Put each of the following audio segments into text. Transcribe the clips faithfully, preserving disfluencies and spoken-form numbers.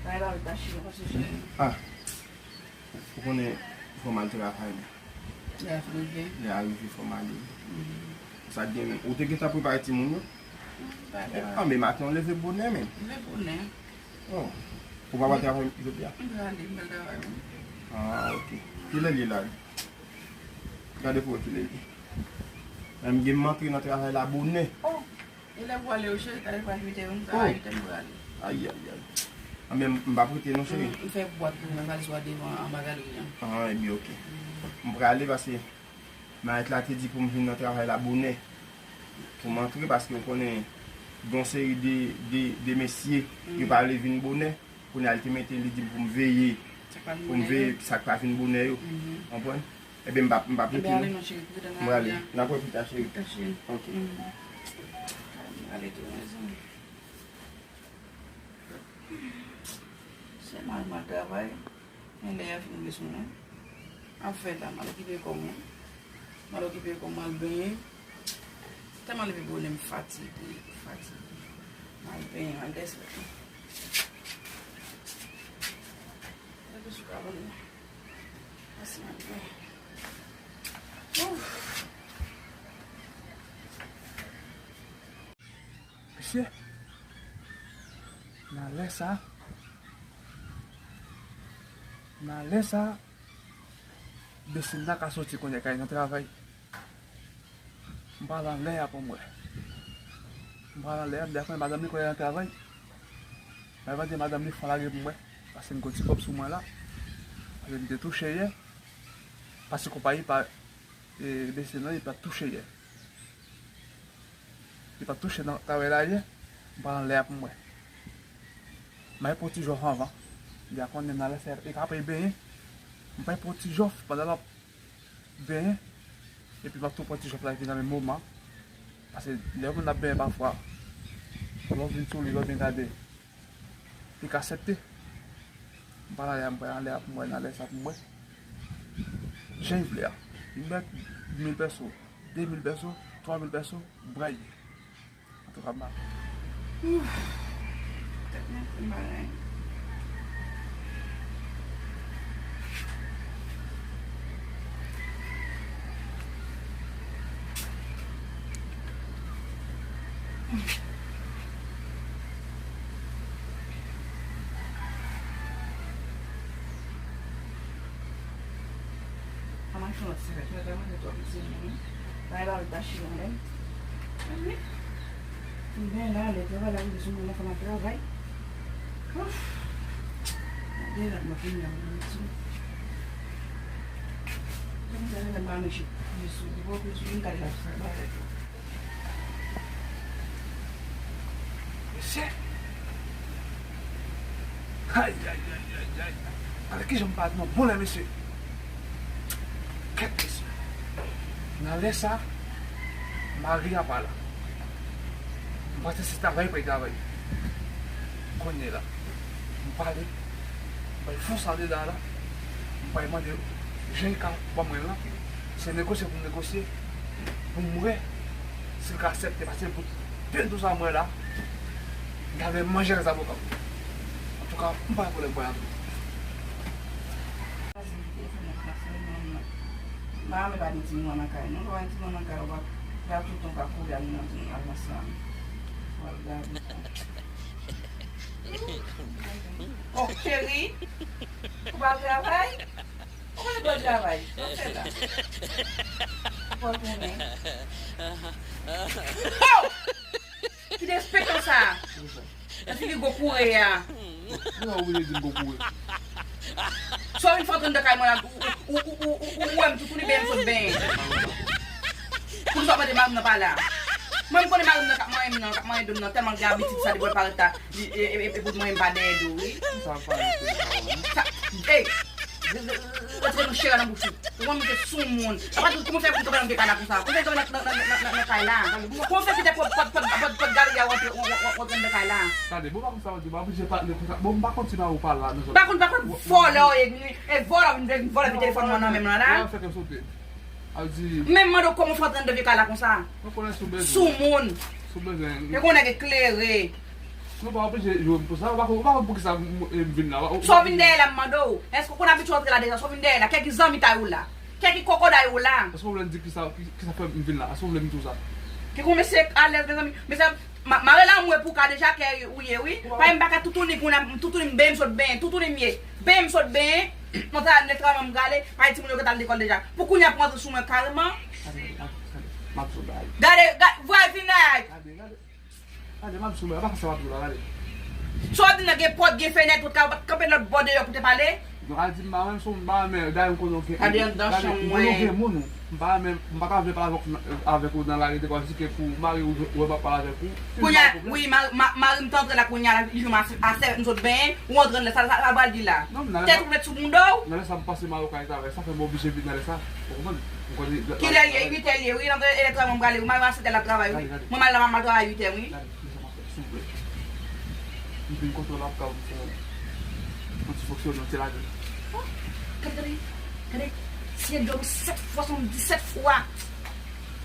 Bay la, ta chire, pa sou chire. Ah, ou konnen, fò m al travay, men. Lè a fin rive. Lè a rive, fò m ale. Sa k gen menm. Ou te gentan prepare timoun yo? Bagay. Ah, men maten, ou leve bonè, menm. Leve bonè. Oh. Ou pa pral travay jodi a? M prale, m pral travay, wi. Ah, ok. Kilè l ye la? Gade pou wè kilè l ye. Menm gen m antre nan travay la bonè. Oh. E lè pou ale, cheri, talè pou al uit è, m travay uit è, m prale. Ay, ay, ay. Ah, men m p ap rete non, cheri. M fè bwat pou mwen, valiz la devan anba galri an. Ah, ebyen, ok. M prale paske Mayèt la te di pou m vin nan travay la bonè. Pou m antre, paske w konnen, gen yon seri de, de, de mesye, yo pa vle vin bonè. Kounye a, li te mete, li di m pou m veye, pou m veye sa k pa vin bonè yo. Konprann? Ebyen, m p ap, m p ap rete non. M prale. N ap wè pita, cheri. Ok. M prale tou, mezanmi. Se mal, mal travay. Men lè a fin rive sou mwen. M ap fè la, m al okipe kò mwen. M al okipe kò mwen, m al benyen. Tèlman leve bonè, m fatige, fatige. M al benyen, m al dèsète. Leve sou kò mwen. Pase m al benyen. Ouf. Mesye, nan lè sa, nan lè sa, Besina ka soti kounye a, ka al nan travay. M pral anlè a pou m wè. M pral anlè a, m di a konnen madanm li kounye a nan travay. M al mande madanm li fon lage pou m wè. Paske m gen yon ti kòb sou mwen la. Paske m te touche yè. Paske konpayi pa, e, Besina, li pa touche yè. Li pa t touche nan travay la yè, m pral anlè a pou m wè. M al pran ti jòf anvan. Li a konnen nan lè sa, e ka apre benyen. M pral pran ti jòf pandan l ap benyen. Epi m ap tou pran ti jòf la epi nan menm moman. Paske lè yon moun ap benyen pafwa, lè w vin sou li, lè w byen gade, li ka aksepte. M pral anlè a, m pral anlè a pou m wè nan lè sa pou m wè. Jan li vle a. Li mèt mil pèso, de mil pèso, twa mil pèso, m pral ye. Antouka, m pa. Ouf. Tèt mwen fè m bagay. Ann al fè yon ti fèt, mwen ta manje twòp, se mwen. Bay la, ta chire anlè m. Wi. M benyen la, lè travay la rive sou mwen, nan fè nan travay. Ouf. Gade la, mwen vin la, mwen sou. Mwen ta manje, manje sou, mwen sou, mwen gade la, sa bagay. Mesye! Ay, ay, ay, ay, ay. Gade kijan m pa nan bon lè, mesye. Kèt, mesye. Nan lè sa, mari a pa la. M panse se travay pou l travay. Kounye la, m pale, m bay fon sa dedan la, m bay mande jan l ka ban mwen lan. Se negosye pou m negosye, pou m wè si l ka aksepte, paske bout pen tou sa mwen la, m ta vle manje ak zavoka. Antouka, m pa gen pwoblèm pou l antre. Mami pa gen timoun nan kay, non. Lè w pa gen timoun nan kay, ou pa, pa tout tan w ka kouri al nan timoun al ansanm. W al gade sa. Oh, cheri, ou pa travay? Ou pa travay? Ou fè la? Ou pa konnen? Oh! Ki derespektan sa? Nan figi gwo koure a. Mwen ou vle di m gwo koure. Sa w vin fè antre anndan kay mwen la, ou, ou, ou, ou, ou, ou wè m tou touni benyen m sot benyen. Pou nou sa w mande mari m nan pa la. Mwen m konnen mari m nan k ap manyen m nan, k ap manyen do m nan, tèlman l gen abitid sa depi w parèt la, li, e, e, e, e bout manyen m pa dèyè do, wi. Sa pa yon sa, wi. Sa, ey, Rantre nan chera nan bouch ou. Ou konn mete sou moun. Apa tou, kòman fè pou kanpe nan vye kay la konsa? Kòman fè kanpe nan, nan, nan, nan, nan, nan kay la? Kòman fè kite pòt, pòt, pòt, pòt, pòt galri a rantre, rantre, rantre nan kay la? Tande, bon, pa konn sa w di, m pa oblije pale konsa. Bon, m pa konn si mari w pa la nan zòn. Pa konn, pa konn vòlè w ye, e vòlè w vin, vin vòlè epi telefòn mwen nan men m nan la. Ou fè kè m sote. Al di. Men m mande w kòman w fè rantre nan vye kay la konsa? Mwen konnen sou bezwen. Sou moun. Sou bezwen. E konnen nèg eklere. Nou pa oblije joure m pou sa. Ou pa konn, ou pa konn poukisa m, m, m vin la. Ou, ou Sa w vin dèyè la, m mande w? Èske w konn abitye antre la deja? Sa w vin dèyè la? Kèki zanmitay ou la? Kèki kokoday ou la? Èske w vle m di kisa, ki, kisa fè m vin la? Èske w vle m di w sa? Kèki yon mesye alèz, mezanmi. Mesye, ma, mare lanmou e pou ka deja kè ou ye, wi. Paske m pa ka toutouni kounye a, toutouni m benyen, m sot benyen, toutouni m ye. Benyen, m sot benyen, mwen ta al travay, m prale, paske timoun yo gentan al lekòl deja. Pou kounye a pou antre sou mwen kareman. Gade, gade, gade, m ap sot bagay. Gade, gade, vwazin la. Gade, gade. Gade, m ap sou mwen, pa fè sa m ap di w la, gade. Sa w ap di m nan gen pòt, gen fenèt, ou t ka kanpe lòt bò deyò pou te pale? Non, al di m pa renmen, m pa renmen, dayè m konnen w gen, gade anndan chanm mwen, ou gen moun, ou, m pa renmen, m pa ta vle pale avèk, avèk ou nan lari de kwa, si ke pou mari ou, ou wè m ap pale avèk ou. Kounye a, wi, ma, ma, mari m t antre la kounye a, li jwenn m a, a sèt, m sot benyen, ou antre anndan, sa, sa, sa l pral di la? Tèt ou met sou bouda w? Nan lè sa m pase Maroc a travay, sa fè m oblije vin nan lè sa, ou konprann? Kilè l ye? Uit è l ye, wi, nan, e lè travay mwen prale, wi, mwen al travay, wi. Mwen mal la, mwen al travay uit è, wi. Gade, gade sa m ap fè, silvouplè. M vin kote w la pou ka fè yon ti fonksyone, yon ti lage. Oh, gade, gade, gade. Si e djòb sèt fwa, swasanndisèt fwa.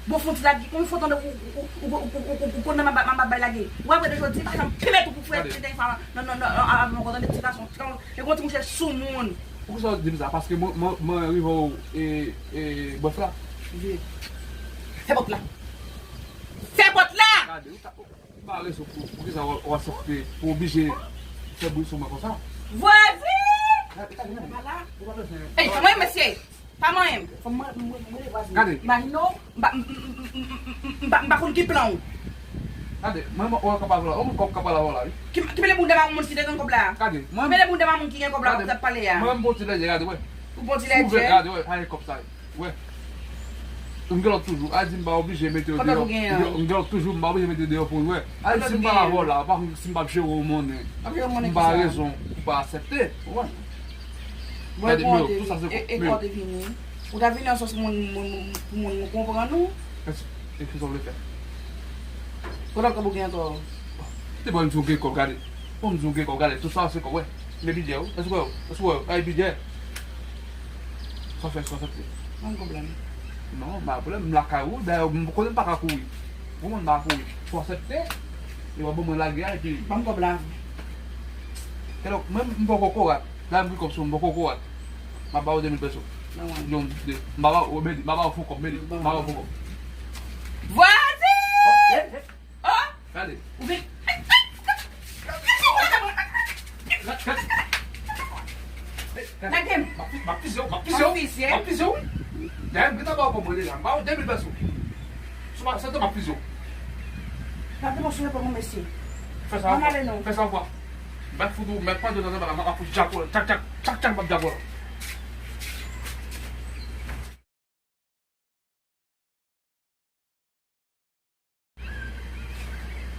Bon, fè yon ti lage, konbyen fwa w tande ou, ou, ou konn nan m ap bay lage. Ou apre de jodi, m pa janm pèmèt ou pou fè ti dènye fwa. Non, non, non, non, a, a, non, konn tande ti gason, ti gason, e konn ti mouche soumoun. Poukisa w di m sa? Paske mwen, mwen, mwen rive w, e, e, bwèf la. Fè pòt la. Fè pòt la! Gade, ou ta, ou pa rezon pou, poukisa w, w aksepte, pou oblije fè bri sou mwen konsa? Vwazin! Gade, gade, gade. Ou pa bezwen. Ey, pa manyen m, mesye. Pa manyen m. Fò mwen, mwen, mwen, vwazin. Gade. Imajine w, m pa, m, m, m pa konn ki plan w. Gade, mwen, mwen, ou kapab la, ou kapab la, wi. Ki, ki mele bouda mamoun ki te gen kòb la? Gade, mwen. Ki mele bouda mamoun ki gen kòb la, gade, w ap pale a? Mwen, mwen, bon ti lèdjè, gade, wè. Ou bon ti lèdjè? Gade, wè, sa e kòb sa. Wè. M gen lòt toujou. A di m pa oblije mete yo deyò. M gen lòt toujou, m pa oblije mete deyò pou l wè. A di si m pa la vòla, pa konn si m pa ap jere w monnen. M pa rezon pou pa aksepte. Ou konprann? Gade, men tout sa se e, e kò te vini. Ou ta vini an sans moun, moun, moun, pou moun konprann ou. E, e kisa w vle fè? Kote kòb ou gen ankò? Te ban m di w gen kòb, gade. Bon, m di w gen kòb, gade. Tout sa se kòb, wè. Men bidjè, wi. Èske w wè, èske w wè, ay bidjè. Sa fè, sa fè. Ban m pwoblèm. Non, pa pwoblèm. M lakay ou, dayè, m konnen m pa ka kouri. Ou konprann, m pa ka kouri. Fò w aksepte. E w ap ban mwen lage a, epi. Ban m kòb la. Kèlòk, mwen, m poko korat. Dayè, m gen kòb sou mwen, m poko korat. M ap ba w de mil peso. Yon, de. M pa ba w, Medi, m pa ba w fon kòb, Medi. M pa ba w fon kòb. Vwazin! Oh, eh, eh. Oh! Gade. Ou vin. Lage m. M ap fi-, m ap fizye w, m ap fizye w. M ap fizye w? M ap fizye w. Dayè, m gentan ba w kòb mwen deja. M ba w de mil peso. Si w pa aksepte, m ap fizye w. Gade mwen sou epòl mwen, mesye. Fè sa ankò. Ann ale non. Fè sa ankò. M ap fout ou, m ap pran de nan zòrèy la, m ap fout djak ou la. Tchak, tchak, tchak, tchak, m ap djak ou la.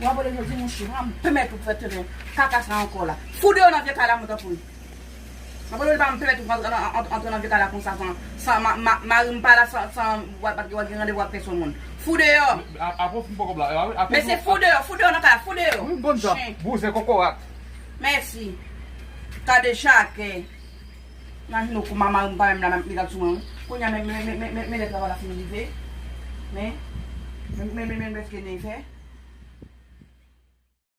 Ou apre jodi, monchè, m pèmèt ou fè tenten kaka sa ankò la. Fou deyò nan vye kay la, mwen tanpri. M apre jodi, pa m pèmèt ou antre, antre, antre nan vye kay la konsa san, san ma, ma, mari m pa la, san, san w al, w al gen randevou ak pèsonn moun. Fou deyò. A, apre w fin pran kòb la, a, wi, apre. Mesye, fou deyò, fou deyò nan kay la, fou deyò. Wi, m konn sa. Chen. Bouzen kokorat. Mèsi. Gade chakè. Imajine w kòman mari m pa menm la, m ap met sou mwen, wi. Kounye a, men, men, men, men, men, men lè travay la fin rive. Men, men, men, men, men, men, men, men, men, men, men, men, men, men, men,